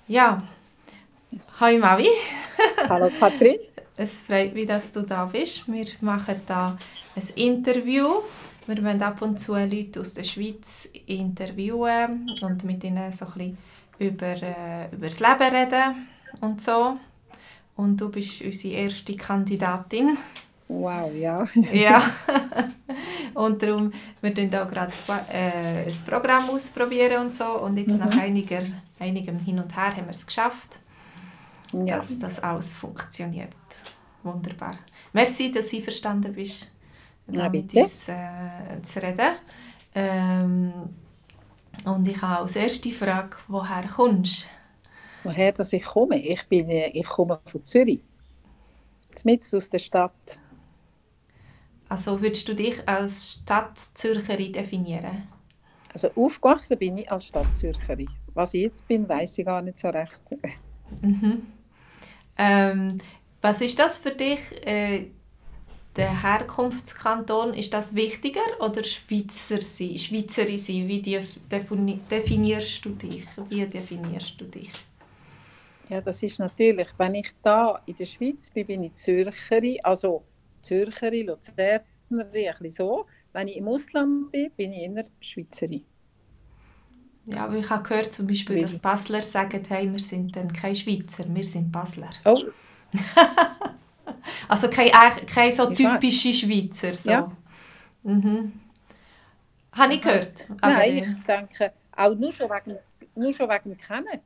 Ja, hi Mavi. Hallo Katrin. Es freut mich, dass du da bist. Wir machen da ein Interview. Wir wollen ab und zu Leute aus der Schweiz interviewen und mit ihnen so ein bisschen über das Leben reden und so. Und du bist unsere erste Kandidatin. Wow, ja. Ja, und darum, wir tun da gerade ein Programm ausprobieren und so. Und jetzt nach Mhm. einigem Hin und Her haben wir es geschafft, Ja, dass das alles funktioniert. Wunderbar. Merci, dass du verstanden bist, na da mit bitte. uns zu reden. Ähm, und ich habe als erste Frage, woher kommst du? Woher dass ich komme? Ich komme von Zürich, mitten aus der Stadt. Also würdest du dich als Stadtzürcherin definieren? Also aufgewachsen bin ich als Stadtzürcherin. Was ich jetzt bin, weiß ich gar nicht so recht. Mhm. Ähm, was ist das für dich, der Herkunftskanton? Ist das wichtiger oder Schweizerin sein? Wie definierst du dich? Wie definierst du dich? Ja, das ist natürlich, wenn ich da in der Schweiz bin, bin ich Zürcherin, also Zürcherin, Luzernerin, ein bisschen so. Wenn ich im Ausland bin, bin ich eher Schweizerin. Ja, weil ich habe gehört, zum Beispiel, dass Weil, Basler sagen, hey, wir sind dann keine Schweizer, wir sind Basler. oh, Also keine so ist wahr. typische Schweizer, Ja, so. Mhm. Habe ich aha. gehört, aber Nein, ich denke, auch nur schon wegen dem Kennen.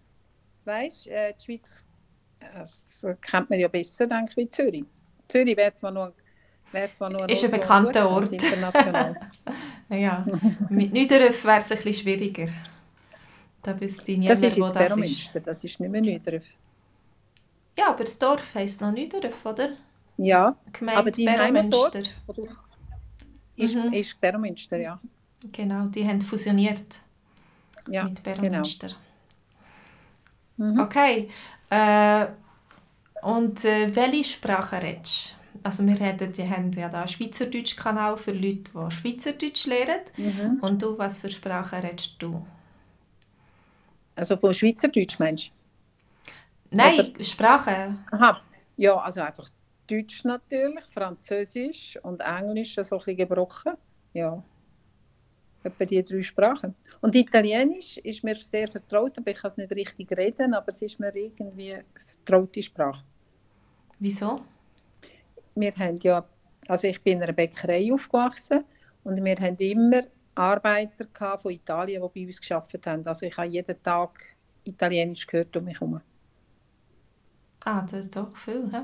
Weißt du, die Schweiz das kennt man ja besser, denke ich, wie Zürich. Zürich wäre zwar nur ein ist ein Ort, wo man gut bekannter kennt, Ort. international. Ja, mit Niederöff wäre es ein bisschen schwieriger. Da wüsste Das ist niemand, wo jetzt das ist. Beromünster, das ist nicht mehr Niederöff. Ja, aber das Dorf heisst noch Niederöff, oder? Ja, aber Gemeinde dein Beromünster. Heimatort Mhm, ist Beromünster, ja. genau, die haben fusioniert Ja, mit genau. Beromünster. Mhm. Okay, und welche Sprache redest du? Also die haben ja da einen Schweizerdeutsch-Kanal für Leute, die Schweizerdeutsch lernen. Mhm. Und du, was für Sprache redest du? Also von Schweizerdeutsch meinst du? Oder? Nein, Sprache. Aha. Ja, also einfach Deutsch natürlich, Französisch und Englisch so ein bisschen gebrochen. Ja. Etwa die drei Sprachen. Und Italienisch ist mir sehr vertraut, aber ich kann es nicht richtig reden, aber es ist mir irgendwie eine vertraute Sprache. Wieso? Wir haben ja, also ich bin in einer Bäckerei aufgewachsen und wir haben immer Arbeiter gehabt von Italien, die bei uns gearbeitet haben. Also ich habe jeden Tag Italienisch gehört um mich herum. Ah, das ist doch viel, hä?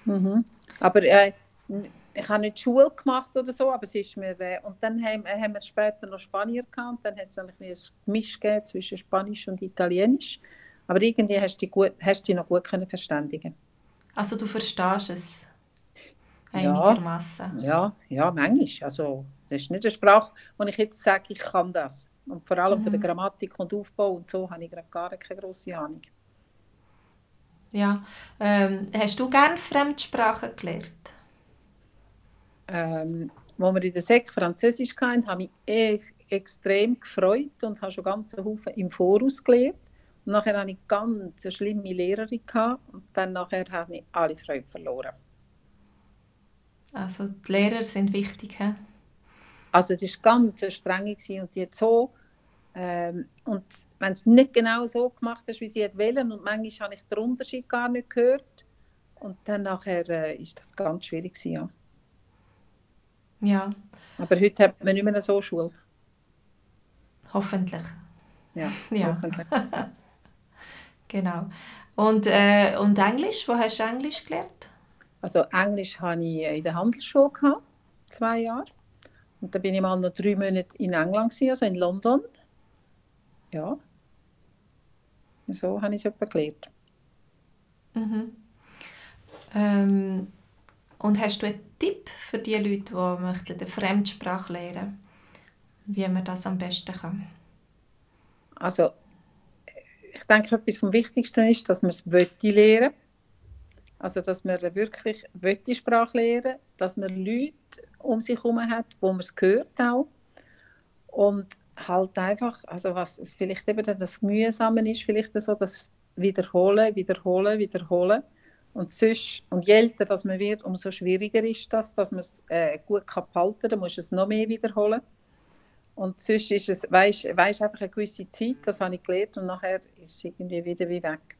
Mhm. Aber ich habe nicht Schule gemacht oder so, aber es ist mir, und dann haben wir später noch Spanier gehabt, und dann hat es nämlich ein Gemisch gegeben zwischen Spanisch und Italienisch. Aber irgendwie hast du dich noch gut können verständigen. Also du verstehst es Ja, einigermaßen. ja, manchmal. Also, das ist nicht eine Sprache, wo ich jetzt sage, ich kann das. Und vor allem von der Grammatik und Aufbau und so habe ich gerade gar keine grosse Ahnung. Ja. Hast du gerne Fremdsprachen gelernt? Wo wir in der Sek Französisch hatten, habe ich mich extrem gefreut und habe schon ganz einen Haufen im Voraus gelernt. Und nachher hatte ich ganz eine schlimme Lehrerin gehabt, und dann nachher habe ich alle Freude verloren. Also die Lehrer sind wichtig, hä? Also das war ganz eine strenge gewesen, und die hat so und wenn es nicht genau so gemacht hast, wie sie es wollen, und manchmal habe ich den Unterschied gar nicht gehört, und dann nachher ist das ganz schwierig gewesen, ja. Ja, Aber heute hat man nicht mehr so Schule. hoffentlich. Ja, Ja, hoffentlich. genau. Und Englisch? Wo hast du Englisch gelernt? Also Englisch hatte ich in der Handelsschule gehabt, 2 Jahre. Und dann bin ich mal noch 3 Monate in England gewesen, also in London. Ja, so habe ich es etwa gelernt. Mhm. Ähm, und hast du einen Tipp für die Leute, die möchten eine Fremdsprache lernen, wie man das am besten kann? Also ich denke, etwas vom Wichtigsten ist, dass man es lernen. Also dass man wirklich die Sprache lernen, dass man Leute um sich herum hat, wo man es hört auch. Und halt einfach, also was es vielleicht eben dann das Mühsame ist, vielleicht so, dass wiederholen, wiederholen, wiederholen. Und je älter das man wird, umso schwieriger ist das, dass man es gut behalten kann. Dann musst du es noch mehr wiederholen. Und sonst ist es, weisst einfach eine gewisse Zeit, das habe ich gelernt, und nachher ist es irgendwie wieder wie weg.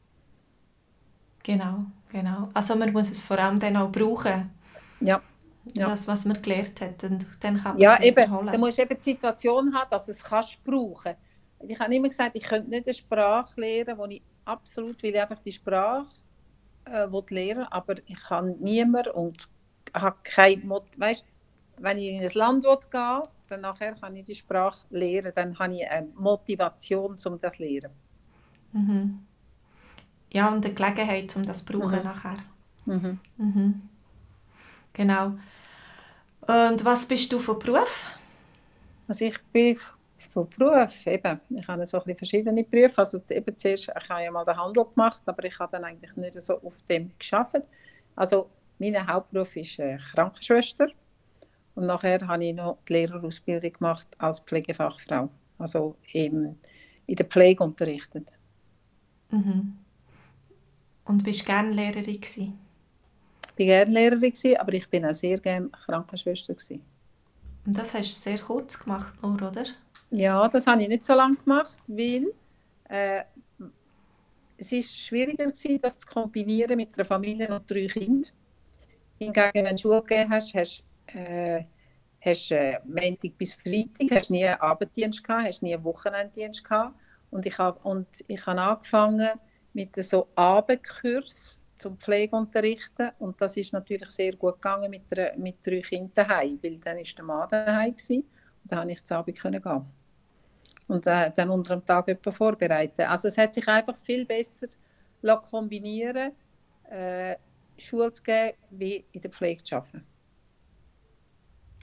Genau, genau. Also man muss es vor allem dann auch brauchen, Ja. Ja. das, was man gelernt hat. Und dann kann man Ja, es eben, wiederholen. dann musst du eben die Situation haben, dass du es kannst brauchen. Ich habe immer gesagt, ich könnte nicht eine Sprache lernen, wo ich absolut will, einfach die Sprache lernen, aber ich kann niemand und habe keine weißt, wenn ich in ein Land gehen will, dann nachher kann ich die Sprache lernen, dann habe ich eine Motivation, um das zu lernen. Mhm. Ja, und eine Gelegenheit, um das zu brauchen nachher. Mhm. Mhm. Genau. Und was bist du von Beruf? Also ich bin von Beruf, eben, ich habe so ein bisschen verschiedene Berufe. Also eben zuerst, ich habe ja mal den Handel gemacht, aber ich habe dann eigentlich nicht so auf dem gearbeitet. Also mein Hauptberuf ist Krankenschwester, und nachher habe ich noch die Lehrerausbildung gemacht als Pflegefachfrau, also in der Pflege unterrichtet. Mhm. Und bist du gerne Lehrerin gewesen? Ich war gerne Lehrerin, aber ich bin auch sehr gerne Krankenschwester gewesen. Und das hast du sehr kurz gemacht, nur, oder? Ja, das habe ich nicht so lange gemacht, weil es ist schwieriger gewesen, das zu kombinieren mit einer Familie und 3 Kindern. Hingegen, wenn du Schule gegeben hast, hast Montag bis Freitag, hast nie einen Abenddienst gehabt, hast nie einen Wochenenddienst gehabt. Und ich habe angefangen mit so Abendkurs zum Pflegeunterrichten, und das ist natürlich sehr gut gegangen mit 3 Kindern daheim, weil dann war der Mann daheim gewesen, und dann konnte ich zu Abend gehen. Und dann unter dem Tag etwas vorbereiten. Also es hat sich einfach viel besser kombinieren Schule zu geben, wie in der Pflege zu arbeiten.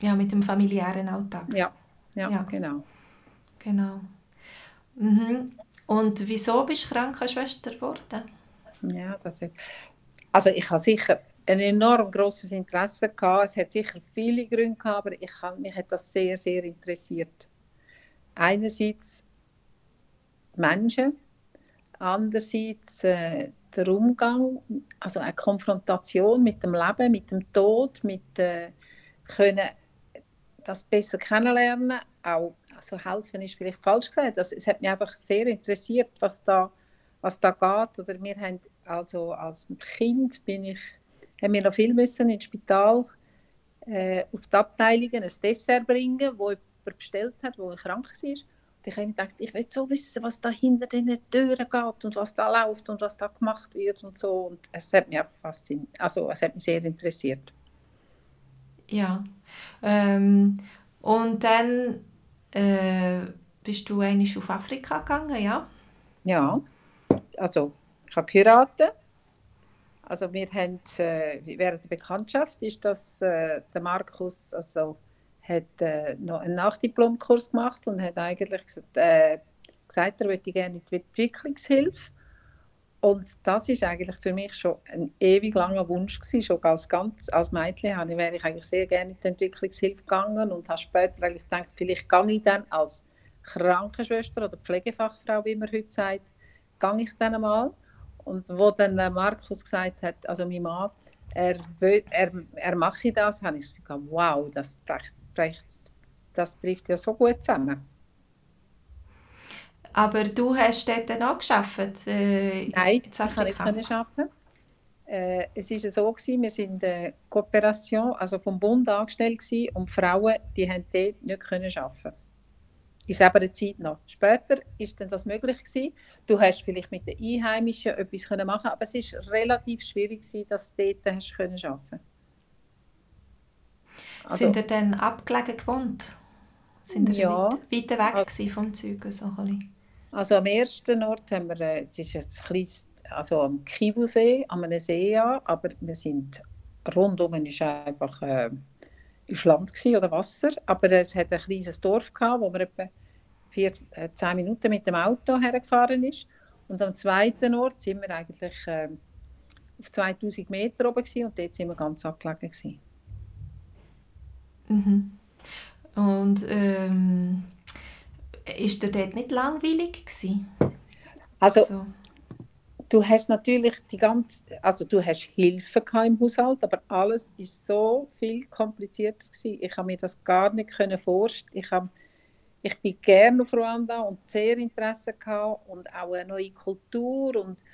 Ja, mit dem familiären Alltag. Ja, genau. Genau. Mhm. Und wieso bist du Krankenschwester geworden? Ja, also ich habe sicher ein enorm grosses Interesse gehabt. Es hat sicher viele Gründe gehabt, aber mich hat das sehr, sehr interessiert. Einerseits Menschen, andererseits der Umgang, also eine Konfrontation mit dem Leben, mit dem Tod, können das besser kennenlernen. Auch, also helfen ist vielleicht falsch gesagt. Es hat mich einfach sehr interessiert, was da geht. Oder wir haben also als Kind haben wir noch viel müssen ins Spital auf die Abteilungen ein Dessert bringen, wo jemand bestellt hat, wo krank war. Und ich habe mir gedacht, ich will so wissen, was da hinter diesen Türen geht und was da läuft und was da gemacht wird und so. Und es hat mich einfach fasziniert. Also es hat mich sehr interessiert. Ja. Und dann bist du einmal auf Afrika gegangen, ja? Ja, also ich habe geheiratet. Also wir haben, während der Bekanntschaft ist das, der Markus hat noch einen Nachdiplomkurs gemacht und hat eigentlich gesagt, er möchte gerne in die Entwicklungshilfe. Und das ist eigentlich für mich schon ein ewig langer Wunsch gewesen. Schon als Mädchen wäre ich eigentlich sehr gerne in die Entwicklungshilfe gegangen und habe später eigentlich gedacht, vielleicht gehe ich dann als Krankenschwester oder Pflegefachfrau, wie man heute sagt, gehe ich dann einmal. Und wo dann Markus gesagt hat, also mein Mann, er mache das, habe ich gedacht, wow, das trifft ja so gut zusammen. Aber du hast dort dann auch gearbeitet? Nein, ich konnte nicht arbeiten. Es war so, wir waren in der Kooperation, also vom Bund angestellt gewesen, und Frauen, die haben dort nicht arbeiten. In selber Zeit noch. Später ist dann das möglich gewesen. Du hast vielleicht mit den Einheimischen etwas machen können, aber es war relativ schwierig gewesen, dass du dort hast arbeiten konntest. Also, sind ihr dann abgelegen gewohnt? Sind ihr weiter weg vom Zeug? So also am ersten Ort haben wir, es ist ein kleines, also am Kivusee, an einem See, ja, aber wir sind rundum ist einfach ist Land oder Wasser, aber es hat ein kleines Dorf gehabt, wo man etwa 10 Minuten mit dem Auto hergefahren ist. Und am zweiten Ort sind wir eigentlich auf 2000 Meter oben gewesen, und dort sind wir ganz abgelegen gewesen. Mhm. Und ist dir dort nicht langweilig gewesen? Also, du hast natürlich also du hast Hilfe gehabt im Haushalt, aber alles ist so viel komplizierter gewesen. Ich habe mir das gar nicht können vorstellen. Ich bin gerne auf Ruanda und sehr Interesse gehabt und auch eine neue Kultur und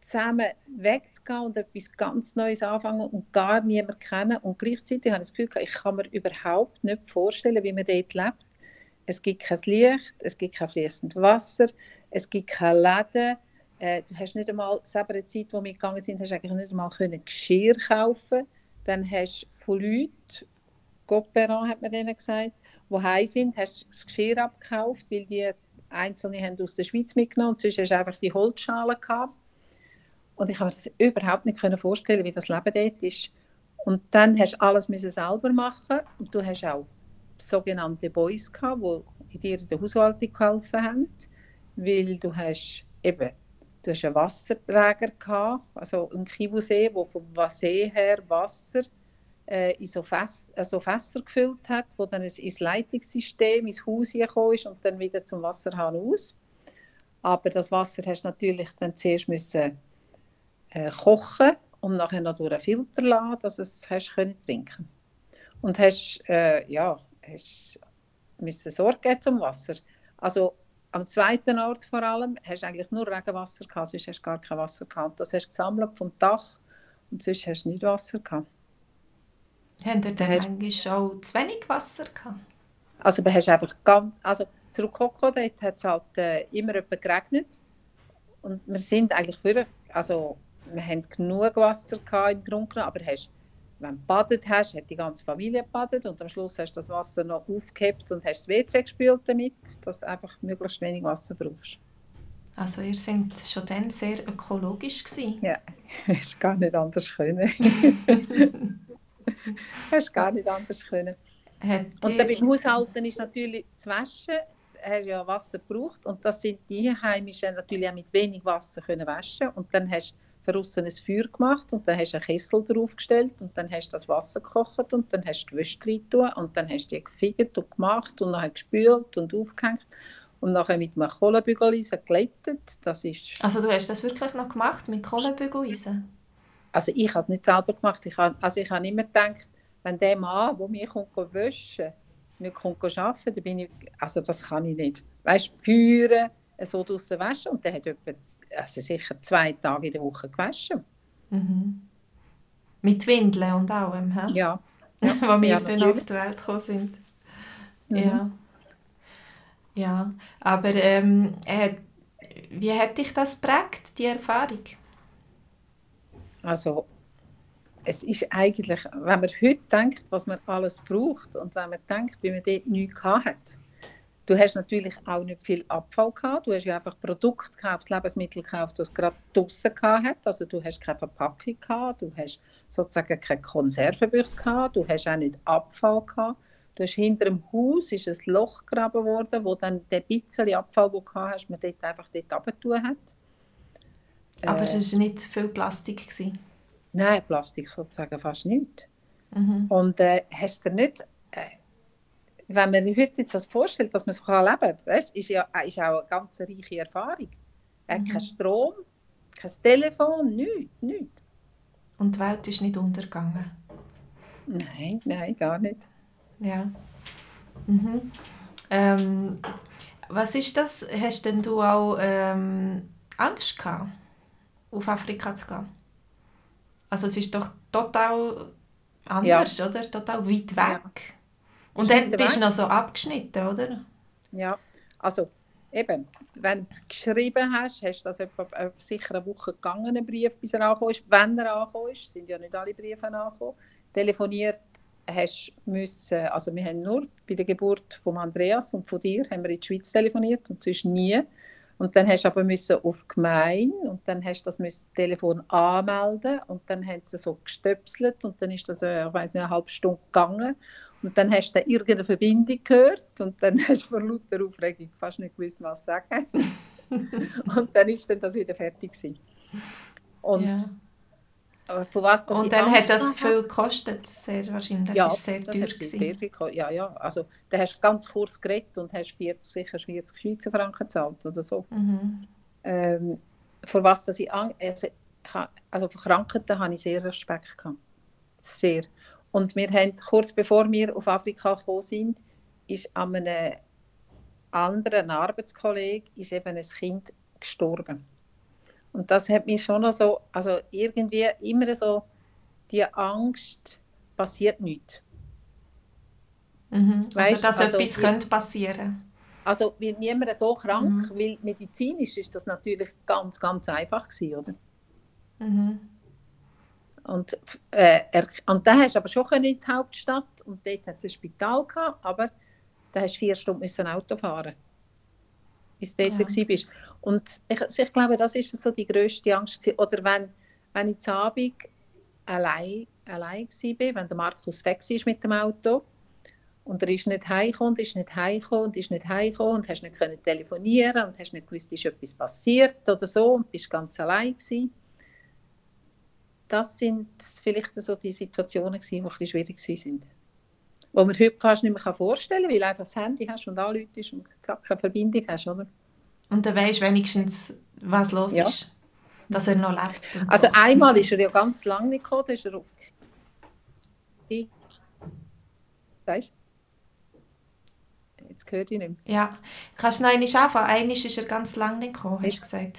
zusammen wegzugehen und etwas ganz Neues anfangen und gar niemanden kennen. Und gleichzeitig habe ich das Gefühl gehabt, ich kann mir überhaupt nicht vorstellen, wie man dort lebt. Es gibt kein Licht, es gibt kein fließendes Wasser, es gibt keine Läden. Du hast nicht einmal, selber in der Zeit, wo wir gegangen sind, hast du eigentlich nicht einmal Geschirr kaufen. Dann hast du von Leuten, Coopérant hat man denen gesagt, die heim sind, hast du das Geschirr abgekauft, weil die Einzelne haben aus der Schweiz mitgenommen und sonst hast du einfach die Holzschalen gehabt. Und ich habe mir das überhaupt nicht vorstellen, wie das Leben dort ist. Und dann hast du alles selber machen und du hast auch sogenannte Boys gehabt, die dir in der Haushaltung geholfen haben, weil du hast einen Wasserträger gehabt, also einen Kivusee, der vom See her Wasser in so Fässer gefüllt hat, wo dann ins Leitungssystem, ins Haus gekommen ist und dann wieder zum Wasserhahn aus. Aber das Wasser hast du natürlich dann zuerst müssen kochen und nachher noch durch einen Filter lassen, dass du es trinken konntest. Und hast müssen Sorge geben zum Wasser. Also am zweiten Ort vor allem hast du eigentlich nur Regenwasser gehabt, sonst hast du gar kein Wasser gehabt. Das hast du gesammelt vom Dach und sonst hast du nicht Wasser gehabt. Habt ihr dann eigentlich auch zu wenig Wasser gehabt? Also du hast einfach zurück dort hat es halt immer geregnet und wir sind eigentlich wir haben genug Wasser gehabt im Grunde genommen, aber wenn du gebadet hast, hat die ganze Familie gebadet und am Schluss hast du das Wasser noch aufgehebt und hast das WC gespült damit, dass du einfach möglichst wenig Wasser brauchst. Also ihr seid schon dann sehr ökologisch gewesen. Ja, hast gar nicht anders können. Hast gar nicht anders können. Und dann beim Haushalten ist natürlich das Waschen, hast ja Wasser gebraucht und das sind die Einheimischen natürlich auch mit wenig Wasser können waschen und dann hast du draussen ein Feuer gemacht und dann hast du einen Kessel draufgestellt und dann hast du das Wasser gekocht und dann hast du die Wäsche rein und dann hast du die gefegt und gemacht und dann gespült und aufgehängt und nachher mit einem Kohlenbügeleisen geglättet. Also du hast das wirklich noch gemacht mit Kohlenbügeleisen? Also ich habe es nicht selber gemacht. Ich habe immer gedacht, wenn der Mann, der mich waschen nicht arbeiten dann bin ich, also das kann ich nicht. Weißt du, Feuer, so draussen waschen und der hat sicher 2 Tage in der Woche gewaschen. Mhm. Mit Windeln und allem, hä? Ja. Wo wir dann auf die Welt gekommen sind. Mhm. Ja. Ja, aber wie hat dich das geprägt, die Erfahrung? Also es ist eigentlich, wenn man heute denkt, was man alles braucht und wenn man denkt, wie man dort nichts hatte. Du hast natürlich auch nicht viel Abfall gehabt. Du hast ja einfach Produkte gekauft, Lebensmittel gekauft, die es gerade draussen gehabt. Also du hast keine Verpackung gehabt, du hast sozusagen keine Konservenbüchse gehabt, du hast auch nicht Abfall gehabt. Du hast hinter dem Haus ist ein Loch gegraben worden, wo dann der bisschen Abfall, den du gehabt hast, man dort einfach runtergetan hat. Aber es war nicht viel Plastik gewesen. Nein, Plastik sozusagen fast nicht. Mhm. Und hast du nicht, wenn man sich heute jetzt das vorstellt, dass man so leben kann, weißt, ist auch eine ganz reiche Erfahrung. Kein Strom, kein Telefon, nichts. Und die Welt ist nicht untergegangen? Nein, gar nicht. Ja. Mhm. Was ist das? Hast denn du auch Angst gehabt, auf Afrika zu gehen? Also es ist doch total anders, ja. Oder? Total weit weg. Ja. Und dann bist du noch so abgeschnitten, oder? Ja, also eben, wenn du geschrieben hast, hast du das sicher eine Woche gegangen, ein Brief, bis er angekommen ist. Wenn er angekommen ist, sind ja nicht alle Briefe angekommen. Telefoniert hast müssen, also wir haben nur bei der Geburt von Andreas und von dir haben wir in die Schweiz telefoniert und sonst nie. Und dann hast du aber müssen auf die Gemeinde und dann hast du das Telefon anmelden und dann haben sie so gestöpselt und dann ist das ich weiss nicht, eine halbe Stunde gegangen und dann hast du irgendeine Verbindung gehört und dann hast du vor lauter Aufregung fast nicht gewusst, was sagen. Und dann ist dann das wieder fertig gewesen. Und ja. Von was und dann hat das viel gekostet, sehr wahrscheinlich. Ja, ist sehr teuer sehr viel. Ja. Also, da hast du ganz kurz geredet und hast sicher 40 Schweizer Franken gezahlt oder so. Mhm. vor was dass ich also vor Krankheiten habe ich sehr Respekt gehabt. Sehr. Und wir haben, kurz bevor wir auf Afrika gekommen sind, ist an einem anderen Arbeitskollegen ist eben ein Kind gestorben. Und das hat mich schon noch so, also irgendwie immer so die Angst, passiert nichts. Mhm. Oder Weißt, dass also, etwas könnte passieren. also wird niemand so krank, weil medizinisch ist das natürlich ganz, ganz einfach gewesen, oder? Mhm. Und dann hast du aber schon in die Hauptstadt und dort hat es ein Spital gehabt, aber da hast du 4 Stunden müssen Auto fahren, bis du dort Ja. warst. Und ich glaube, das ist so die grösste Angst gewesen. Oder wenn ich zu Abend allein war, wenn der Markus weg war mit dem Auto und er ist nicht heimgekommen, und hast nicht können telefonieren und hast nicht gewusst, ist etwas passiert oder so und bist ganz allein gewesen. Das sind vielleicht so die Situationen gewesen, die ein bisschen schwierig waren. Wo man heute fast nicht mehr vorstellen kann, weil du einfach das Handy hast und anrufst und zack, eine Verbindung hast, oder? Und dann weisst du wenigstens, was los ist. Dass er noch lebt. Und also so. einmal ist er ja ganz lange nicht gekommen, da ist er auf weißt du? Jetzt hört ich nicht mehr. Ja. Kannst du noch einmal anfangen? Einmal ist er ganz lange nicht gekommen, hast du gesagt.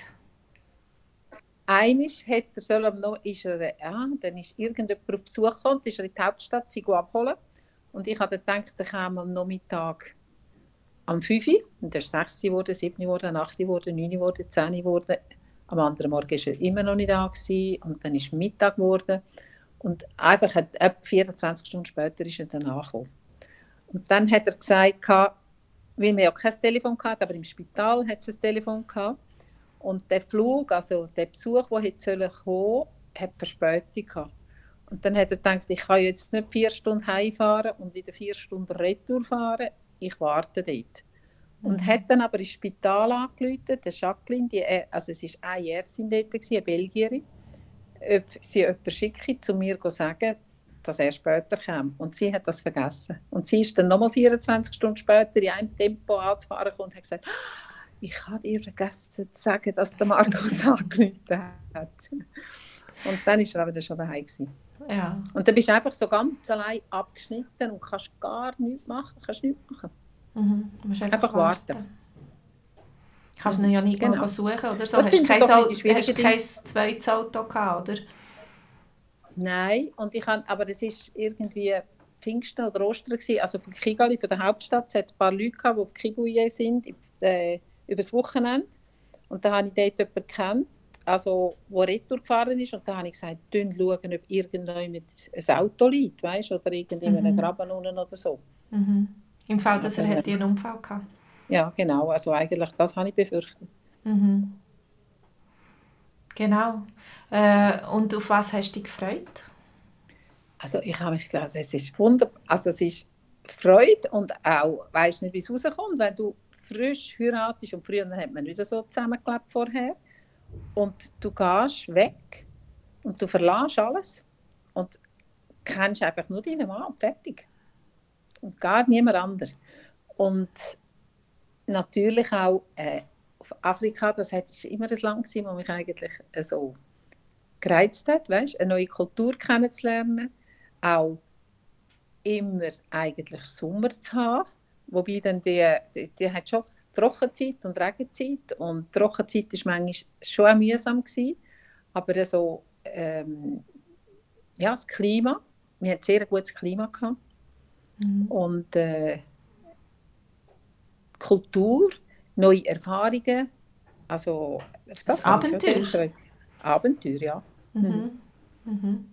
Einmal hat er sollen noch, dann ist irgendjemand auf Besuch gekommen, ist er in die Hauptstadt, sie abholen. Und ich habe gedacht, er kam am Nachmittag am 5 Uhr. Und er ist 6 Uhr, 7 Uhr, 8 Uhr, 9 Uhr, 10 Uhr. Am anderen Morgen war er immer noch nicht da gewesen. Und dann ist Mittag geworden. Und einfach etwa 24 Stunden später ist er dann angekommen. Und dann hat er gesagt, weil wir ja kein Telefon hatten, aber im Spital hat es ein Telefon gehabt. Und der Flug, also der Besuch, der hätte kommen, hat Verspätung gehabt. Und dann hat er gedacht, ich kann jetzt nicht 4 Stunden heimfahren und wieder 4 Stunden Retour fahren. Ich warte dort. Und hat dann aber ins Spital angerufen, der Jacqueline, also es war eine Ärztin dort, eine Belgierin, ob sie jemanden schicke, zu mir zu sagen, dass er später kam. Und sie hat das vergessen. Und sie ist dann nochmal 24 Stunden später in einem Tempo anzufahren und hat gesagt, ich habe dir vergessen zu sagen, dass der Markus angerufen hat. Und dann war er aber schon daheim gewesen. Ja. Und dann bist du einfach so ganz allein abgeschnitten und kannst gar nichts machen. Mhm. Du musst einfach warten. Kannst du ihn ja nicht mal suchen oder so. Das Hast sind kein zweites Auto gehabt, oder? Nein, aber es war irgendwie Pfingsten oder Ostern gewesen, also von Kigali, von der Hauptstadt, es hat ein paar Leute gehabt, die auf Kibuye sind, über das Wochenende. Und da habe ich dort jemanden gekannt, also, der retour gefahren ist. Und da habe ich gesagt, schauen, ob irgendjemand ein Auto liegt, weißt, oder irgendeinen Graben unten oder so. Mhm. Im Fall, dass er einen Unfall hatte. Ja, genau. Also eigentlich, das habe ich befürchtet. Mhm. Genau. Und auf was hast du dich gefreut? Also ich habe mich gedacht, es ist wunderbar. Also es ist Freude und auch, weißt nicht, wie es rauskommt, wenn du frisch heiratest und früher hat man nicht so zusammengelebt vorher und du gehst weg und du verlässt alles und kennst einfach nur deinen Mann und fertig. Und gar niemand anderes. Und natürlich auch auf Afrika, das war immer ein Land, das mich eigentlich so gereizt hat, weißt? Eine neue Kultur kennenzulernen, auch immer eigentlich Sommer zu haben, wobei dann die hat schon Trockenzeit und Regenzeit und die Trockenzeit war manchmal schon auch mühsam gewesen, aber so, ja, das Klima, wir hatten sehr gutes Klima gehabt. Und Kultur, neue Erfahrungen, also das Abenteuer. Abenteuer, ja. Mhm. Mhm.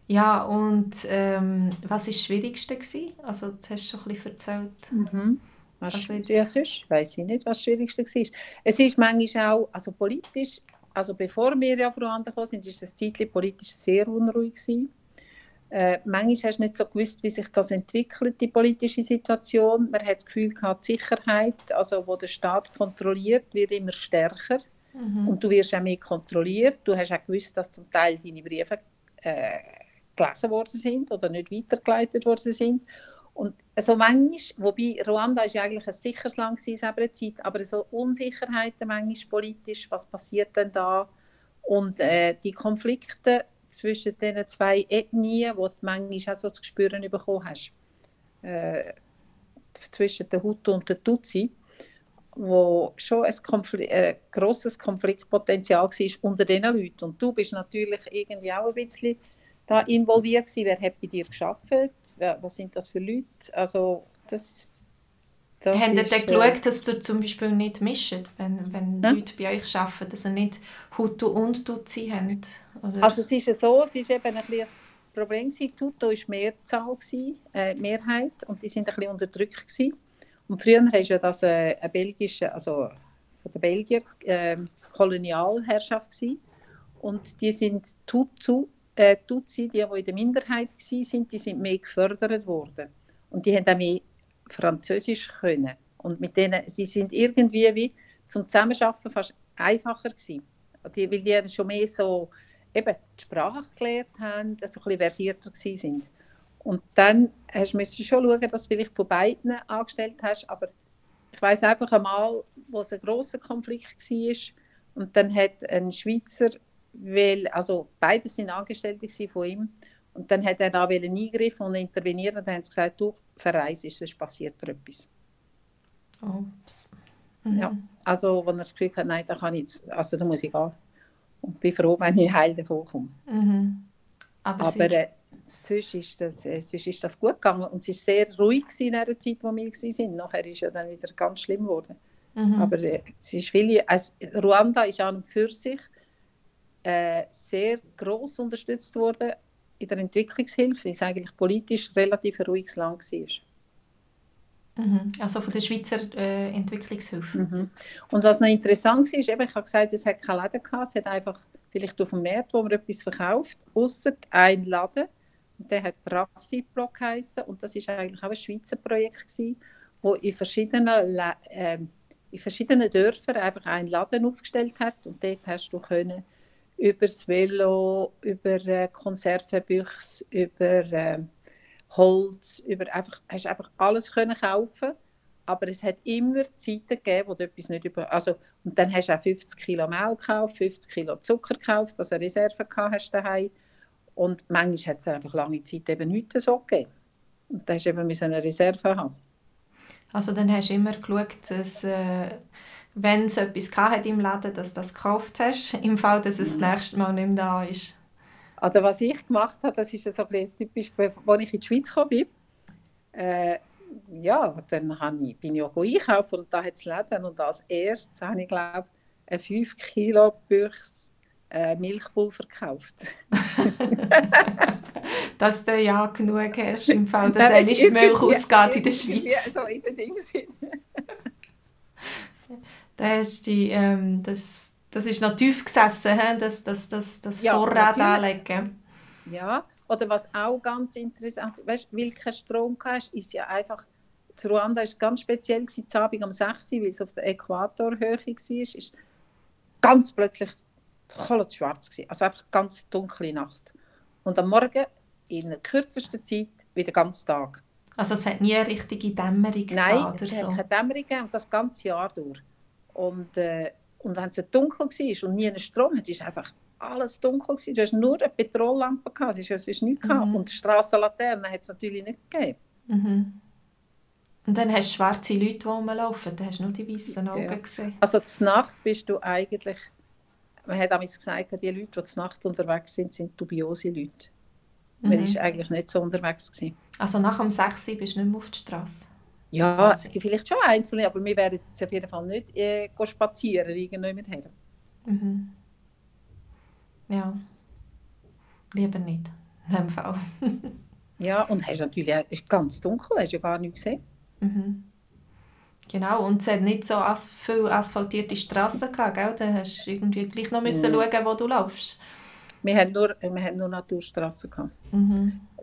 Ja, und was war das Schwierigste gewesen? Also, das hast du schon ein bisschen erzählt. Mhm. Ja, sonst weiss ich nicht, was das Schwierigste war. Es ist manchmal auch, also politisch, also bevor wir ja von Ruanda gekommen sind, war es zeitlich politisch sehr unruhig gewesen. Manchmal hast du nicht so gewusst, wie sich das entwickelt, die politische Situation. Man hat das Gefühl gehabt, die Sicherheit, also wo der Staat kontrolliert, wird immer stärker. Und du wirst auch mehr kontrolliert. Du hast auch gewusst, dass zum Teil deine Briefe gelesen worden sind oder nicht weitergeleitet worden sind. Und so manchmal, wobei Ruanda ist ja eigentlich ein sicheres Land gewesen in dieser Zeit, aber so Unsicherheiten manchmal politisch, was passiert denn da? Und die Konflikte zwischen diesen zwei Ethnien, die du manchmal auch so zu spüren bekommen hast, zwischen den Hutu und den Tutsi, wo schon ein grosses Konfliktpotenzial war unter diesen Leuten. Und du bist natürlich irgendwie auch ein bisschen da involviert gewesen. Wer hat bei dir gearbeitet? Was sind das für Leute? Also das Habt ihr ist, dann geschaut, dass ihr zum Beispiel nicht mischt, wenn Leute bei euch arbeiten, dass ihr nicht Hutu und Tutsi habt? Oder? Also es ist so, es ist eben ein bisschen ein Problem gewesen. Die Hutu war Mehrzahl, Mehrheit, und die sind ein bisschen unterdrückt gewesen. Und früher war ja das eine belgische, also von den Belgiern, Kolonialherrschaft gewesen. Und die sind Tutsi, die in der Minderheit waren, die sind mehr gefördert worden. Und die haben auch mehr Französisch können. Und mit denen, sie sind irgendwie wie zum Zusammenarbeiten fast einfacher gewesen. Weil die schon mehr so eben die Sprache gelernt haben, also ein bisschen versierter waren. Und dann musst du schon schauen, dass du vielleicht von beiden angestellt hast. Aber ich weiss einfach einmal, wo es ein grosser Konflikt war. Und dann hat ein Schweizer, also beide sind Angestellte von ihm, und dann hat er da eingreifen und intervenieren. Und dann haben sie gesagt, du verreist, sonst passiert dir etwas. Ups. Ja, also als er das Gefühl hat, nein, da muss ich gehen. Und bin froh, wenn ich heil davon komme. Aber sonst ist das gut gegangen. Und es war sehr ruhig in der Zeit, wo wir waren. Nachher ist es ja dann wieder ganz schlimm geworden. Aber es ist Ruanda ist an und für sich sehr gross unterstützt worden in der Entwicklungshilfe, weil es eigentlich politisch relativ ein ruhiges Land war. Also von der Schweizer Entwicklungshilfe. Und was noch interessant war, eben, ich habe gesagt, es hat keine Läden gehabt, es hat einfach vielleicht auf dem Markt, wo man etwas verkauft, ausser ein Laden, und der hat Raffi-Pro geheissen, und das war eigentlich auch ein Schweizer Projekt gewesen, wo in verschiedenen Dörfern einfach einen Laden aufgestellt hat, und dort hast du können über das Velo, über Konservenbüchse, über Holz, hast einfach alles können kaufen, aber es hat immer Zeiten gegeben, wo du etwas nicht und dann hast du auch 50 Kilo Mehl gekauft, 50 Kilo Zucker gekauft, dass du eine Reserve hast daheim, und manchmal hat es einfach lange Zeit eben nichts so gegeben. Und dann hast du eben eine Reserve haben. Also dann hast du immer geschaut, dass wenn es etwas hatte im Laden, dass du das gekauft hast, im Fall, dass es das nächste Mal nicht mehr da ist. Also was ich gemacht habe, das ist so ein bisschen typisch, als ich in die Schweiz gekommen bin. Dann bin ich auch einkaufen, und da hat es Läden, und als erstes habe ich, glaube ich, eine 5 Kilo Büchse Milchpulver gekauft. Dass du ja genug hast, im Fall, dass eine Milch ausgeht in der Schweiz. Ja, so in den Dingen sind. Das ist noch tief gesessen, das Vorrat anlegen. Ja, oder was auch ganz interessant ist, weißt, weil du keinen Strom hast, ist ja einfach, in Ruanda war es ganz speziell, am Abend um 6 Uhr, weil es auf der Äquatorhöhe war, ist ganz plötzlich schwarz gewesen. Also einfach ganz dunkle Nacht. Und am Morgen, in der kürzesten Zeit, wieder ganz Tag. Also es hat nie eine richtige Dämmerung gehabt? Nein, es hat keine Dämmerung gegeben, das ganze Jahr durch. Und wenn es dunkel war und nie einen Strom hatte, war einfach alles dunkel gewesen. Du hast nur eine Petrollampe gehabt, es ist nichts gehabt. Und Strassenlaternen hat es natürlich nicht gegeben. Und dann hast du schwarze Leute, die rumlaufen, dann hast du nur die weißen Augen gesehen. Also zur Nacht bist du eigentlich, man hat damals gesagt, die Leute, die zur Nacht unterwegs sind, sind dubiose Leute. Man war eigentlich nicht so unterwegs gewesen. Also nach dem 6 Uhr bist du nicht mehr auf der Straße? Ja, es gibt vielleicht schon Einzelne, aber wir werden jetzt auf jeden Fall nicht spazieren, irgendjemand her. Ja, lieber nicht, in dem Fall. Ja, und hast natürlich ist ganz dunkel, hast ja gar nichts gesehen. Genau, und es hat nicht so viele asphaltierte Strassen gehabt, gell? Da hast du irgendwie gleich noch müssen schauen, wo du laufst. Wir hatten nur Naturstrassen gehabt.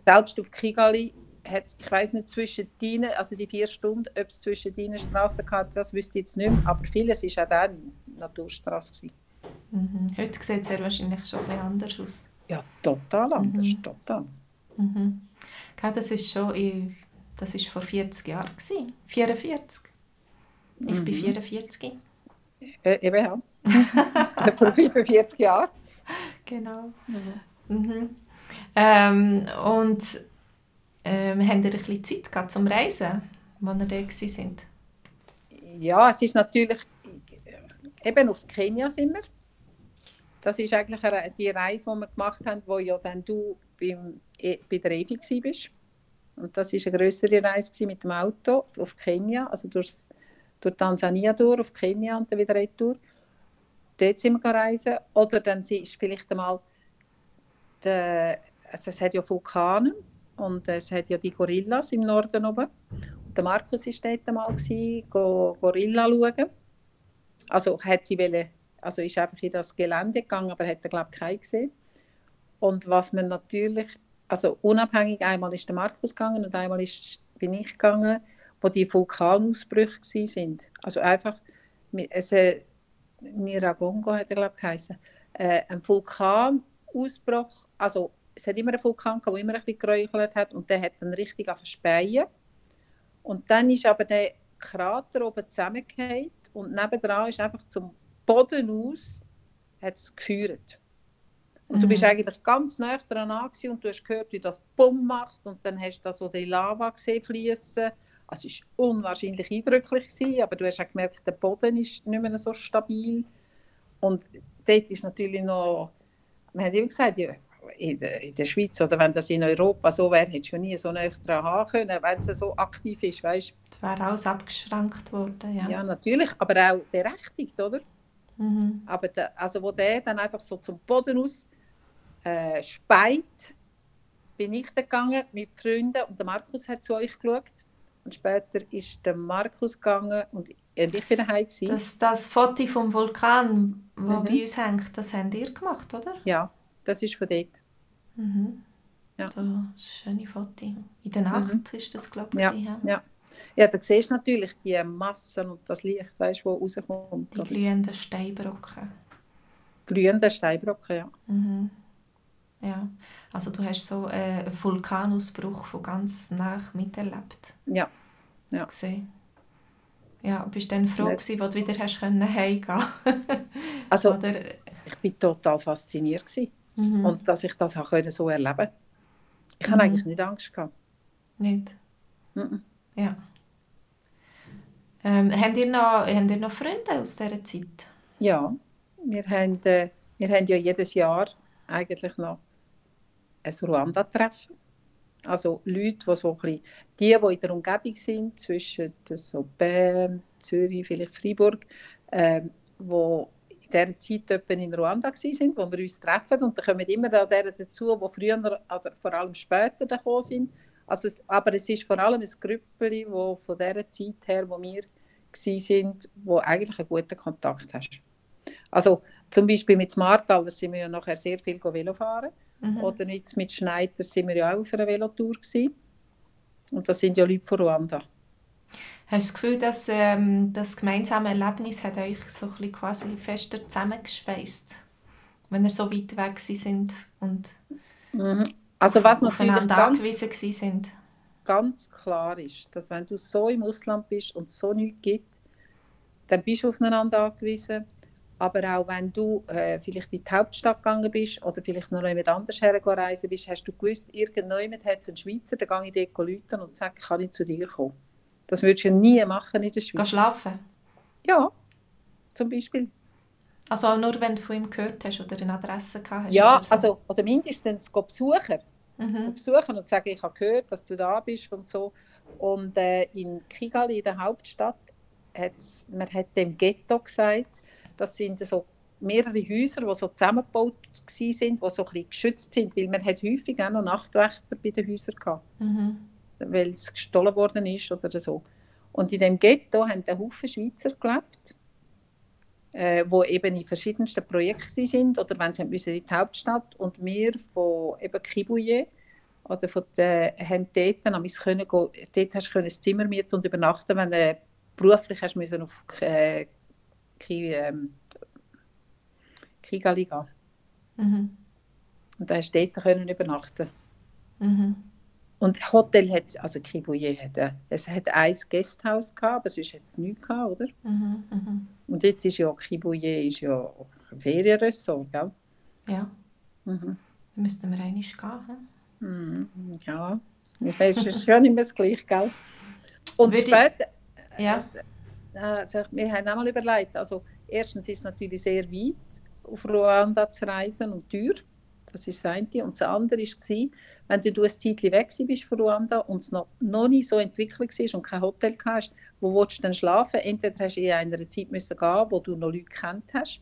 Selbst auf Kigali hat es, ich weiss nicht, zwischen deinen, also die 4 Stunden, ob es zwischen deinen Strassen gehabt, das wüsste ich jetzt nicht mehr, aber vieles war auch dann Naturstrasse. Heute sieht es ja wahrscheinlich schon ein bisschen anders aus. Ja, total anders, total. Das ist schon, Das war vor 40 Jahren. 44. Ich bin 44. Eben ja. Vor 45 Jahren. Genau. Mhm. Und habt ihr ein bisschen Zeit gehabt zum Reisen, als ihr da waren? Ja, es ist natürlich, eben auf Kenia sind wir. Das ist eigentlich die Reise, die wir gemacht haben, wo ja dann du bei der Evi warst. Und das war eine grössere Reise mit dem Auto auf Kenia, also durch Tansania durch, auf Kenia und dann wieder retour. Dort sind wir reisen. Oder dann ist vielleicht einmal, also es hat ja Vulkane und es hat ja die Gorillas im Norden oben. Und der Markus war dort einmal, Gorilla schauen. Also ist einfach in das Gelände gegangen, aber hat er, glaube ich, keinen gesehen. Und was man natürlich, also unabhängig, einmal ist der Markus gegangen und einmal bin ich gegangen, wo die Vulkanausbrüche waren. Also einfach, Niragongo hat er, glaube ich, geheißen. Ein Vulkanausbruch, also es hat immer einen Vulkan gehabt, der immer ein bisschen geräuchelt hat und der hat dann richtig verspeien. Und dann ist aber der Krater oben zusammengefallen und nebendran ist einfach zum Boden aus hat es geführt. Und du bist eigentlich ganz nah dran und du hast gehört, wie das Bumm macht und dann hast du da so die Lava gesehen fließen. Also es war unwahrscheinlich eindrücklich gewesen, aber du hast auch gemerkt, der Boden ist nicht mehr so stabil. Und dort ist natürlich noch, wir haben immer gesagt, ja, in der Schweiz oder wenn das in Europa so wäre, hättest du nie so nah dran haben können, wenn es so aktiv ist, weißt? Das wäre alles abgeschränkt worden, ja. Ja, natürlich, aber auch berechtigt, oder? Mhm. Aber wo der dann einfach so zum Boden aus speit, bin ich dann gegangen mit Freunden und der Markus hat zu euch geschaut. Und später ist der Markus gegangen und ich bin daheim gewesen. Das Foto vom Vulkan, das bei uns hängt, das habt ihr gemacht, oder? Ja, das ist von dort. Ja. So ein schönes Foto. In der Nacht ist das, glaube ich. Ja, da siehst du natürlich die Massen und das Licht, weißt, das rauskommt. Die glühenden Steinbrocken. Glühende Steinbrocken, ja. Ja, also du hast so einen Vulkanausbruch von ganz nah miterlebt. Ja. Gesehen. Ja, bist du dann froh gewesen, als du wieder heimgehen konntest? Also, ich war total fasziniert gewesen. Und dass ich das so erleben konnte. Ich hatte eigentlich nicht Angst gehabt. Nicht? Ja. Habt ihr noch Freunde aus dieser Zeit? Ja, wir haben ja jedes Jahr eigentlich noch ein Ruanda-Treffen. Also Leute, die so ein bisschen, die in der Umgebung sind, zwischen so Bern, Zürich, vielleicht Freiburg, die in dieser Zeit etwa in Ruanda waren, wo wir uns treffen. Und da kommen immer diejenigen dazu, die früher oder vor allem später gekommen sind. Also, aber es ist vor allem ein Grüppeli, wo von dieser Zeit her, wo wir waren, wo eigentlich einen guten Kontakt hast. Also zum Beispiel mit Martal, da sind wir ja nachher sehr viel Velo fahren. Oder jetzt mit Schneider sind wir ja auch auf einer Velotour gewesen. Und das sind ja Leute von Ruanda. Hast du das Gefühl, dass das gemeinsame Erlebnis hat euch so ein bisschen quasi fester zusammengeschweißt, wenn ihr so weit weg sind und also was aufeinander angewiesen sind? Ganz klar ist, dass wenn du so im Ausland bist und es so nichts gibt, dann bist du aufeinander angewiesen. Aber auch wenn du vielleicht in die Hauptstadt gegangen bist oder vielleicht noch jemand anders herreisen bist, hast du gewusst, irgendjemand hat einen Schweizer, dann gehe ich dort rufen und sage, kann ich zu dir kommen. Das würdest du nie machen in der Schweiz. Geh schlafen? Ja, zum Beispiel. Also auch nur, wenn du von ihm gehört hast oder eine Adresse gehabt hast? Ja, oder so? oder mindestens besuchen. Besuchen und sagen, ich habe gehört, dass du da bist und so. Und in Kigali, in der Hauptstadt, man hat dem Ghetto gesagt, das sind so mehrere Häuser, die so zusammengebaut waren, die so ein bisschen geschützt sind, weil man hat häufig auch noch Nachtwächter bei den Häusern gehabt, weil es gestohlen worden ist oder so. Und in dem Ghetto haben ein Haufen Schweizer gelebt, die eben in verschiedensten Projekten sind oder wenn sie in die Hauptstadt und wir von eben Kibuye oder haben dort hast du ein Zimmer mieten und übernachten, wenn du beruflich hast müssen auf Kigali gehen. Und dann hast du dort übernachten. Und Hotel hat es, also Kibuye es hat ein Gasthaus gehabt, aber sonst hat es nichts gehabt, oder? Und jetzt ist ja Kibuye ist ja ein Ferienressort, gell? Ja, Mhm. müssten wir einmal gehen. Ja, es ist schon nicht mehr das Gleiche, gell? Und später, ja. Also wir haben auch mal überlegt, also erstens ist es natürlich sehr weit, auf Ruanda zu reisen und teuer. Das ist das eine. Und das andere war, wenn du ein Zeitchen weg bist von Ruanda und es noch nicht so entwickelt war und kein Hotel hast, wo willst du dann schlafen? Entweder hast du in einer Zeit müssen gehen, wo du noch Leute gekannt hast.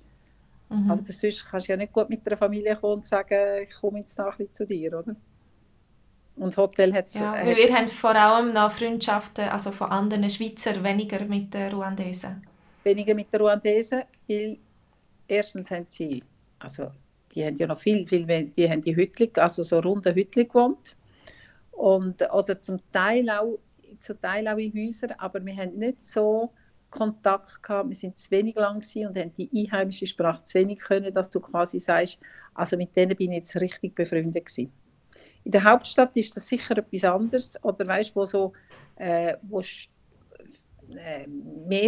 Aber sonst kannst du ja nicht gut mit einer Familie kommen und sagen, ich komme jetzt noch ein bisschen zu dir, oder? Und Hotel hat es... Ja, weil wir haben vor allem noch Freundschaften also von anderen Schweizer, weniger mit den Ruandesen. Weniger mit den Ruandesen, weil erstens haben sie, also die haben ja noch viel, die haben die Hütli, also so runde Hütli gewohnt. Oder zum Teil auch in Häusern, aber wir haben nicht so Kontakt gehabt, wir sind zu wenig lang gewesen und haben die einheimische Sprache zu wenig können, dass du quasi sagst, also mit denen bin ich jetzt richtig befreundet gewesen. In der Hauptstadt ist das sicher etwas anderes, oder weißt, wo so mehr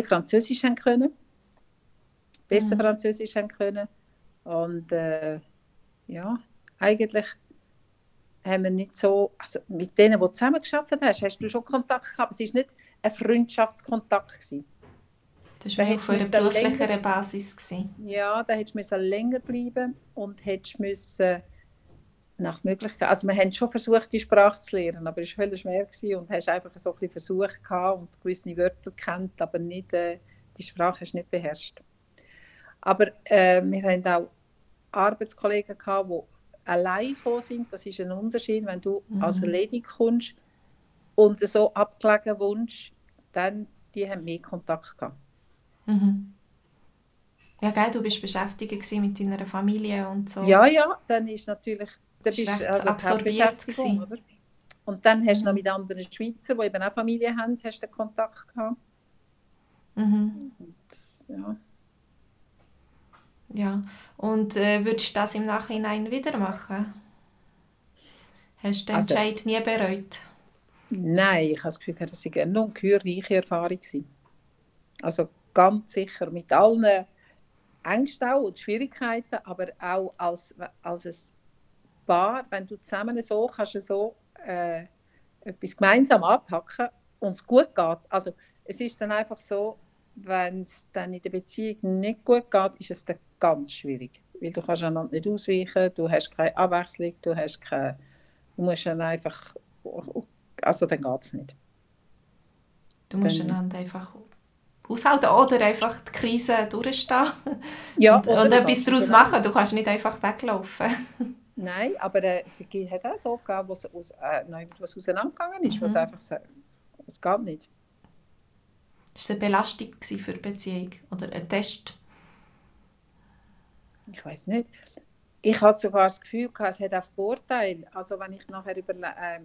Französisch haben können, besser Französisch haben können. Und ja, eigentlich haben wir nicht so, also mit denen, die zusammengearbeitet hast du schon Kontakt gehabt, aber es war nicht ein Freundschaftskontakt gewesen. Das war auf einer beruflicheren Basis gewesen. Ja, da hättest du länger bleiben und hättest müssen nach Möglichkeit, also wir haben schon versucht, die Sprache zu lernen, aber es war völlig schwer gewesen und hast einfach so ein bisschen Versuch gehabt und gewisse Wörter gekannt, aber nicht, die Sprache hast du nicht beherrscht. Aber wir haben auch Arbeitskollegen gehabt, die allein gekommen sind. Das ist ein Unterschied, wenn du als Ledig kommst und so abgelegen wohnst, dann die haben mehr Kontakt gehabt. Ja, gell, du bist beschäftigt mit deiner Familie und so. Ja, dann ist natürlich, da bist also absorbiert gewesen. Oder? Und dann hast du noch mit anderen Schweizer, die eben auch Familie haben, hast du Kontakt gehabt. Und, ja. Ja, und würdest du das im Nachhinein wieder machen? Hast du den Entscheid nie bereut? Nein, ich habe das Gefühl, das war eine ungeheuerliche Erfahrung. Also ganz sicher, mit allen Ängsten und Schwierigkeiten, aber auch als ein Paar, wenn du zusammen so kannst so etwas gemeinsam anpacken und es gut geht. Also es ist dann einfach so, wenn es dann in der Beziehung nicht gut geht, ist es dann ganz schwierig. Weil du kannst einander nicht ausweichen, du hast keine Abwechslung, du musst dann einfach, also dann geht es nicht. Du musst einander einfach aushalten oder einfach die Krise durchstehen ja, und etwas daraus machen. Du kannst nicht einfach weglaufen. Nein, aber es hat auch so gegeben, wo was auseinandergegangen ist, was einfach sagt, es geht nicht. War es eine Belastung für die Beziehung oder ein Test? Ich weiß nicht. Ich hatte sogar das Gefühl, es hat auch Vorteile. Also wenn ich nachher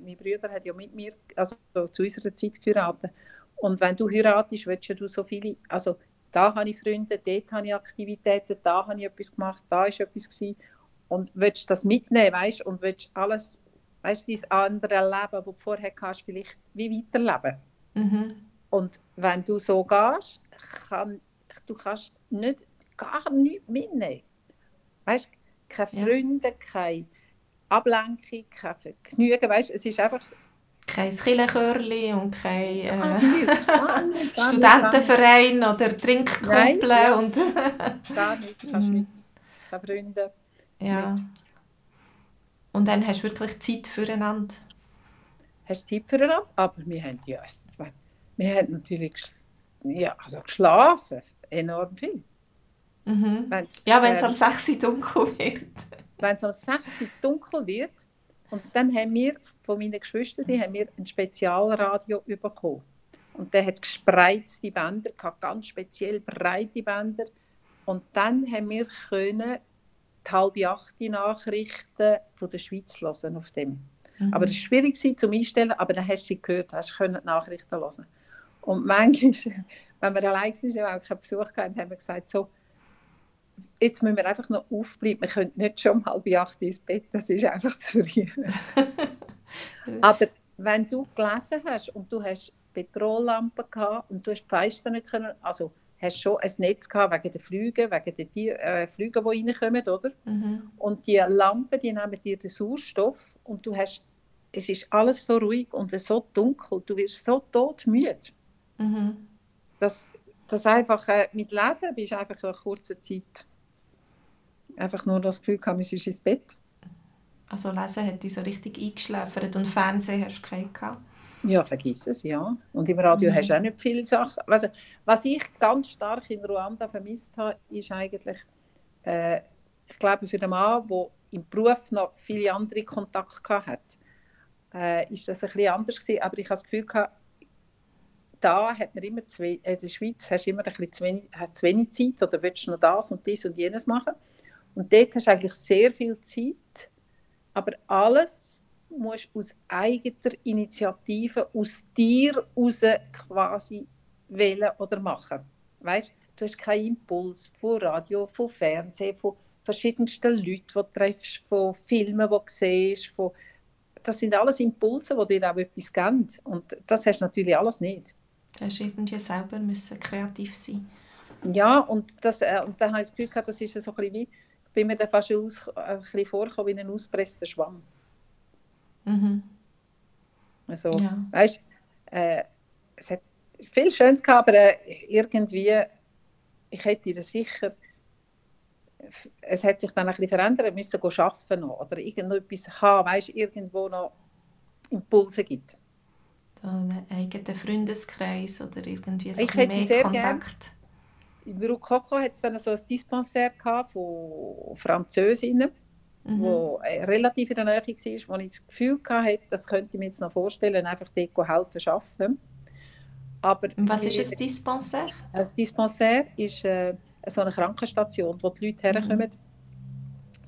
mein Bruder hat ja mit mir, also zu unserer Zeit geheiratet. Und wenn du heiratest, willst du so viele, also da habe ich Freunde, dort habe ich Aktivitäten, da habe ich etwas gemacht, da war etwas gewesen. Und willst das mitnehmen, weißt, und willst alles, weißt, dein andere Leben, das du vorher hast, vielleicht wie weiterleben. Und wenn du so gehst, du kannst gar nichts mitnehmen. Weißt, keine Freunde, keine Ablenkung, kein Vergnügen, weißt, es ist einfach... Kein Kirchenchörli und kein Studentenverein oder Trinkkumpel. Und gar nicht, kannst nicht. Keine Freunde. Ja. Nicht. Und dann hast du wirklich Zeit füreinander. Hast Zeit füreinander, aber wir haben natürlich geschlafen, enorm viel. Ja, wenn es am 6 Uhr dunkel wird. Wenn es am 6 Uhr dunkel wird, und dann haben wir von meinen Geschwistern ein Spezialradio bekommen. Und der hat gespreizte Bänder, ganz speziell breite Bänder. Und dann haben wir können die 7:30 Nachrichten von der Schweiz hören auf dem. Aber es war schwierig zum Einstellen, aber dann hast du sie gehört, hast die Nachrichten hören. Und manchmal, wenn wir allein waren, weil wir keinen Besuch hatten, haben wir gesagt, so, jetzt müssen wir einfach noch aufbleiben. Wir können nicht schon um 7:30 ins Bett, das ist einfach zu früh. Aber wenn du gelesen hast und du hast Petrollampen gehabt und du hast die Fenster nicht können, also hast schon ein Netz gehabt wegen den Flügen, wegen den Flügen, die reinkommen, oder? Und die Lampen, die nehmen dir den Sauerstoff und du hast, es ist alles so ruhig und so dunkel, du wirst so todmüde. Das einfach mit Lesen bist du einfach in kurzer Zeit einfach nur das Gefühl gehabt, du bist ins Bett. Also Lesen hat dich so richtig eingeschläfert und Fernsehen hast du keinen gehabt? Ja, vergiss es, ja. Und im Radio hast du auch nicht viele Sachen. Also, was ich ganz stark in Ruanda vermisst habe, ist eigentlich, ich glaube, für den Mann, der im Beruf noch viele andere Kontakte hatte, ist das ein bisschen anders gewesen. Aber ich habe das Gefühl gehabt, da hat man immer in der Schweiz hast du immer ein bisschen zu wenig Zeit oder willst du noch das und dies und jenes machen. Und dort hast du eigentlich sehr viel Zeit, aber alles musst du aus eigener Initiative, aus dir heraus quasi wählen oder machen. Weißt? Du hast keinen Impuls von Radio, von Fernsehen, von verschiedensten Leuten, die du triffst, von Filmen, die du siehst. Das sind alles Impulse, die dir auch etwas geben. Und das hast du natürlich alles nicht. Du musst irgendwie selber kreativ sein. Ja, und dann habe ich das Gefühl gehabt, das ist so ein bisschen wie, ich bin mir da fast ein bisschen vorgekommen wie ein ausgepresster Schwamm. Also, weißt, es hat viel Schönes gehabt, aber irgendwie, ich hätte dir sicher, es hat sich dann ein bisschen verändert, wir müssen arbeiten noch, oder irgendetwas haben, weißt, irgendwo noch Impulse gibt. So einen eigenen Freundeskreis oder irgendwie so ich ein bisschen mehr Kontakt. In Rukoko hat es dann so ein Dispensaire von Französinnen, wo relativ in der Nähe war, wo ich das Gefühl hatte, das könnte ich mir jetzt noch vorstellen, einfach dort helfen arbeiten. Aber was ist ein Dispensaire? Ein Dispensaire ist so eine Krankenstation, wo die Leute herkommen.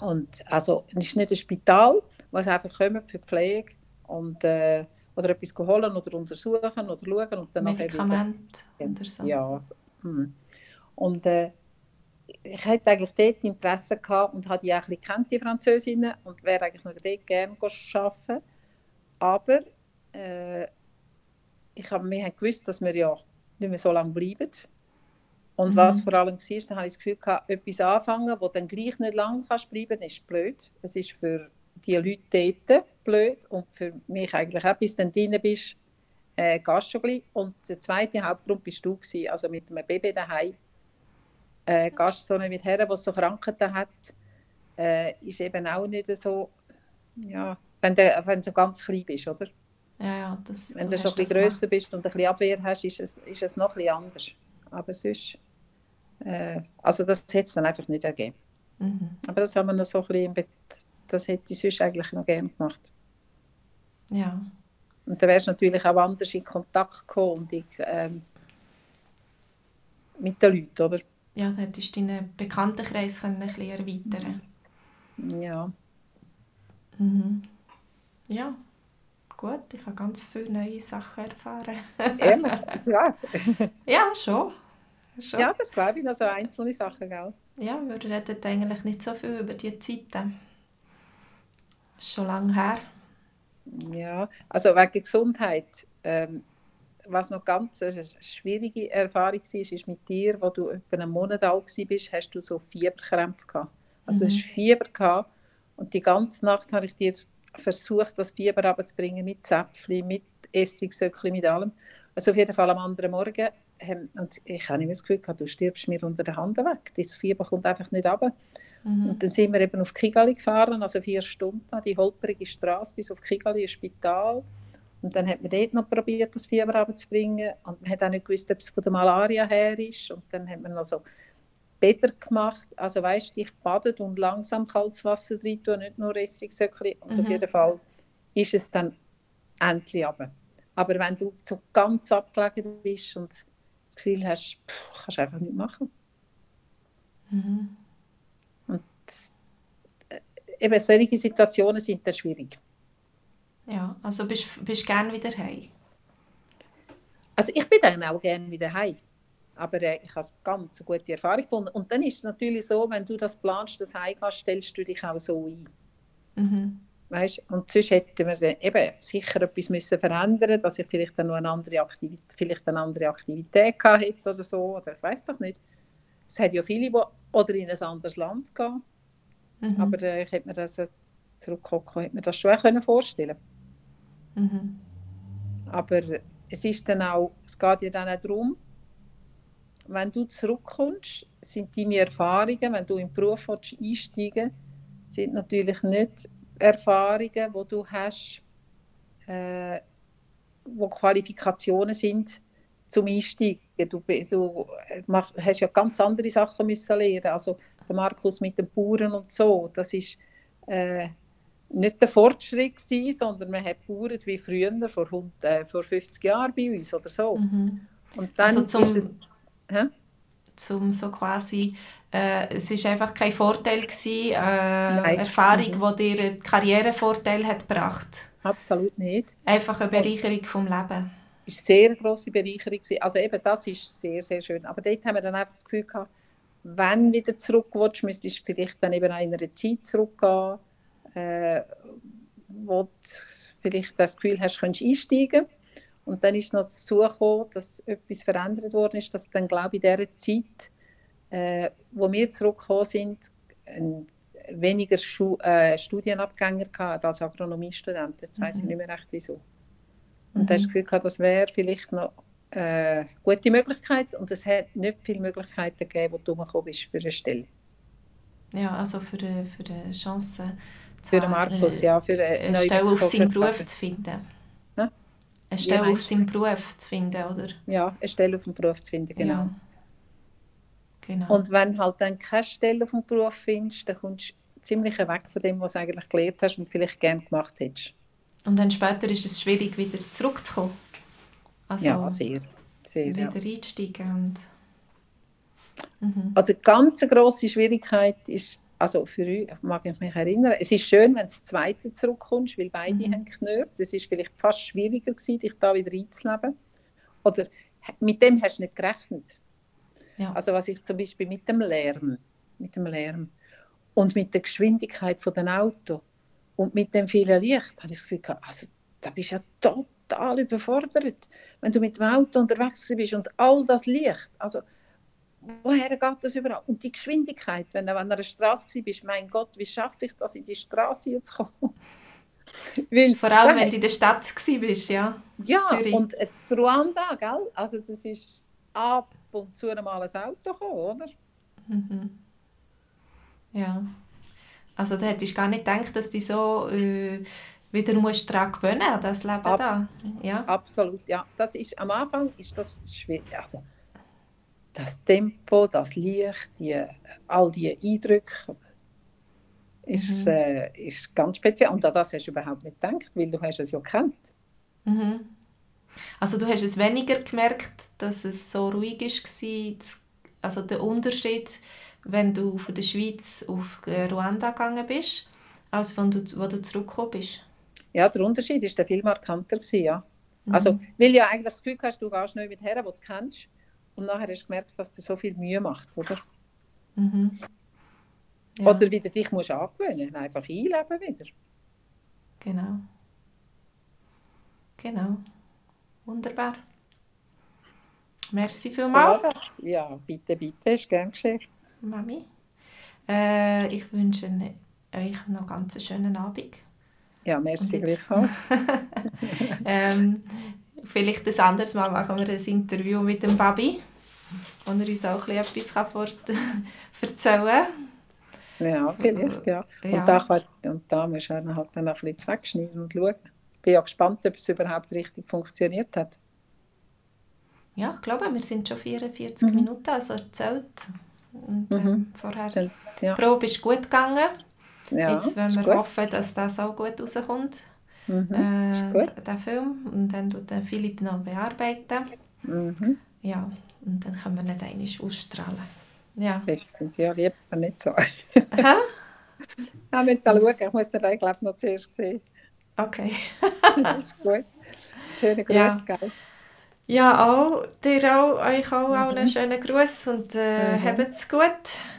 Und also, es ist nicht ein Spital, wo sie einfach kommen für die Pflege und, oder etwas holen oder untersuchen oder schauen. Und dann Medikamente oder so. Ja. Und ich hätte eigentlich dort Interesse gehabt und habe die auch ein bisschen kennt, die Französinnen, und wäre eigentlich noch dort gerne arbeiten. Aber wir haben gewusst, dass wir ja nicht mehr so lange bleiben. Und was vor allem war, dann habe ich das Gefühl gehabt, etwas anfangen, wo dann gleich nicht lange bleiben kannst, ist blöd. Es ist für die Leute dort blöd und für mich eigentlich auch, bis du dann drin bist, gehst du schon gleich. Und der zweite Hauptgrund bist du gewesen, also mit einem Baby daheim. Gehst du so nicht her, der so Krankheiten hat, ist eben auch nicht so, ja, wenn du so ganz klein bist, oder? Ja, wenn du schon ein bisschen grösser bist und ein bisschen Abwehr hast, ist es noch ein bisschen anders. Aber sonst, also das hätte es dann einfach nicht ergeben. Aber das haben wir noch so ein bisschen, das hätte ich sonst eigentlich noch gerne gemacht. Ja. Und dann wärst du natürlich auch anders in Kontakt gekommen und mit den Leuten, oder? Ja, dann hättest du deinen Bekanntenkreis ein bisschen erweitern. Ja. Ja, gut, ich habe ganz viele neue Sachen erfahren. Ehrlich? Ja. Ja, schon. Ja, das glaube ich, noch so einzelne Sachen, gell? Ja, wir reden eigentlich nicht so viel über diese Zeiten. Das ist schon lange her. Ja, also wegen Gesundheit. Was noch ganz eine schwierige Erfahrung war, ist mit dir, wo du etwa einen Monat alt warst, hast du so Fieberkrämpfe gehabt. Also du hast Fieber gehabt und die ganze Nacht habe ich dir versucht, das Fieber runterzubringen mit Zäpfchen, mit Essigsöckchen, mit allem. Also auf jeden Fall am anderen Morgen. Und ich habe immer das Gefühl gehabt, du stirbst mir unter den Hand weg. Das Fieber kommt einfach nicht runter. Und dann sind wir eben auf Kigali gefahren, also 4 Stunden, die holprige Straße bis auf Kigali, ins Spital. Und dann hat man dort noch probiert, das Fieber runterzubringen. Und man hat auch nicht gewusst, ob es von der Malaria her ist. Und dann hat man noch so Bäder gemacht. Also weißt du, ich badet und langsam kaltes Wasser rein tun, nicht nur Essigsöckchen. Und auf jeden Fall ist es dann endlich runter. Aber wenn du so ganz abgelegen bist und das Gefühl hast, kannst du einfach nicht machen. Und eben solche Situationen sind dann schwierig. Ja, also bist du gerne wieder heim? Also ich bin dann auch gerne wieder heim. Aber ich habe eine ganz gute Erfahrung gefunden. Und dann ist es natürlich so, wenn du das planst, das Heimgehen, stellst du dich auch so ein. Weißt? Und sonst hätten wir dann eben sicher etwas müssen verändern, dass ich vielleicht dann noch eine andere Aktivität gehabt hätte oder so, oder ich weiß doch nicht. Es hat ja viele, die oder in ein anderes Land gehen. Aber ich hätte mir das zurückgucken, hätte mir das schon auch vorstellen können. Aber es ist dann auch, es geht ja dann auch darum, wenn du zurückkommst, sind deine Erfahrungen, wenn du in den Beruf einsteigen willst, sind natürlich nicht Erfahrungen, die du hast, wo Qualifikationen sind zum Einsteigen. Du hast ja ganz andere Sachen müssen lernen. Also der Markus mit den Bauern und so, das ist nicht der Fortschritt gewesen, sondern man hat gebauert wie früher, vor 50 Jahren bei uns oder so. Und dann also ist es... Zum so quasi, es ist einfach kein Vorteil gewesen, Erfahrung, die dir einen Karrierevorteil hat gebracht. Absolut nicht. Einfach eine Bereicherung vom Leben. Es war eine sehr grosse Bereicherung. Also eben, das ist sehr, sehr schön. Aber dort haben wir dann einfach das Gefühl gehabt, wenn du wieder zurück willst, müsstest du vielleicht dann eben in einer Zeit zurückgehen, wo du vielleicht das Gefühl hast, du könntest einsteigen. Und dann ist es noch dazu gekommen, dass etwas verändert worden ist, dass dann, glaube ich, in dieser Zeit, wo wir zurückgekommen sind, weniger Studienabgänger hatten als Agronomiestudenten. Jetzt weiss ich nicht mehr recht, wieso. Und da hast du das Gefühl gehabt, das wäre vielleicht noch eine gute Möglichkeit. Und es hat nicht viele Möglichkeiten gegeben, wo du gekommen bist für eine Stelle. Ja, also für eine Chance für den Markus, ja. Für eine Stelle auf seinem Beruf zu finden. Eine Stelle auf seinem Beruf zu finden, oder? Ja, eine Stelle auf dem Beruf zu finden, genau. Ja. Genau. Und wenn du halt dann keine Stelle auf dem Beruf findest, dann kommst du ziemlich weg von dem, was du eigentlich gelernt hast und vielleicht gerne gemacht hättest. Und dann später ist es schwierig, wieder zurückzukommen. Also ja, sehr. Wieder einzusteigen. Also eine ganz grosse Schwierigkeit ist, also für euch mag ich mich erinnern, es ist schön, wenn du das Zweite zurückkommst, weil beide haben geknurrt. Es ist vielleicht fast schwieriger gewesen, dich da wieder einzuleben. Oder mit dem hast du nicht gerechnet. Ja. Also was ich zum Beispiel mit dem Lärm und mit der Geschwindigkeit von den Autos und mit dem vielen Licht, habe ich das Gefühl gehabt, also da bist du ja total überfordert, wenn du mit dem Auto unterwegs bist und all das Licht, also woher geht das überall? Und die Geschwindigkeit, wenn du an einer Straße bist, mein Gott, wie schaffe ich das, in die Straße zu kommen? Weil, vor allem, wenn du in der Stadt bist, ja. Ja, und das Ruanda, gell? Also das ist ab und zu einmal ein Auto gekommen, oder? Ja. Also da hättest du gar nicht gedacht, dass du so wieder daran gewöhnen musst, an das Leben da. Ja. Absolut, ja. Das ist, am Anfang ist das schwierig. Also, das Tempo, das Licht, all die Eindrücke ist ganz speziell. Und an das hast du überhaupt nicht gedacht, weil du hast es ja gekannt. Also du hast es weniger gemerkt, dass es so ruhig war, also der Unterschied, wenn du von der Schweiz auf Ruanda gegangen bist, als wo du zurückgekommen bist? Ja, der Unterschied war viel markanter, ja. Also, weil ja eigentlich das Gefühl hast, du gehst nicht mit her, wo du es kennst. Und nachher hast du gemerkt, dass dir so viel Mühe macht, oder? Ja. Oder wieder dich musst angewöhnen, einfach einleben wieder. Genau. Wunderbar. Merci vielmals. Ja, bitte, ist gern geschehen. Mami. Ich wünsche euch noch ganz einen schönen Abend. Ja, merci gleichfalls. Vielleicht ein anderes Mal machen wir ein Interview mit dem Babi, wo er uns auch etwas erzählen kann. Ja, vielleicht, ja. Und da musst du halt dann ein bisschen wegschneiden und schauen. Ich bin ja gespannt, ob es überhaupt richtig funktioniert hat. Ja, ich glaube, wir sind schon 44 Minuten, also erzählt. Und vorher die Probe ist gut gegangen. Ja, jetzt wollen wir hoffen, dass das auch gut rauskommt, der Film. Und dann tut Philipp noch bearbeiten. Ja, und dann können wir nicht einmal ausstrahlen. Ja. Rechtens, ja, lieber nicht so. Aha? Ja, mit der schauen, ich muss den glaube ich noch zuerst sehen. Okay. Das ist gut. Schönen Gruß, gell? Ja, auch, dir auch, euch auch einen schönen Gruß und habt es gut.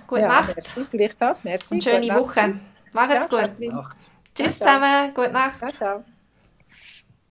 Gute Nacht. Merci. Vielleicht das, merci. Und schöne Woche. Macht's gut. Nacht. Tschüss Ciao, ciao. zusammen, gute Nacht. Ciao, ciao.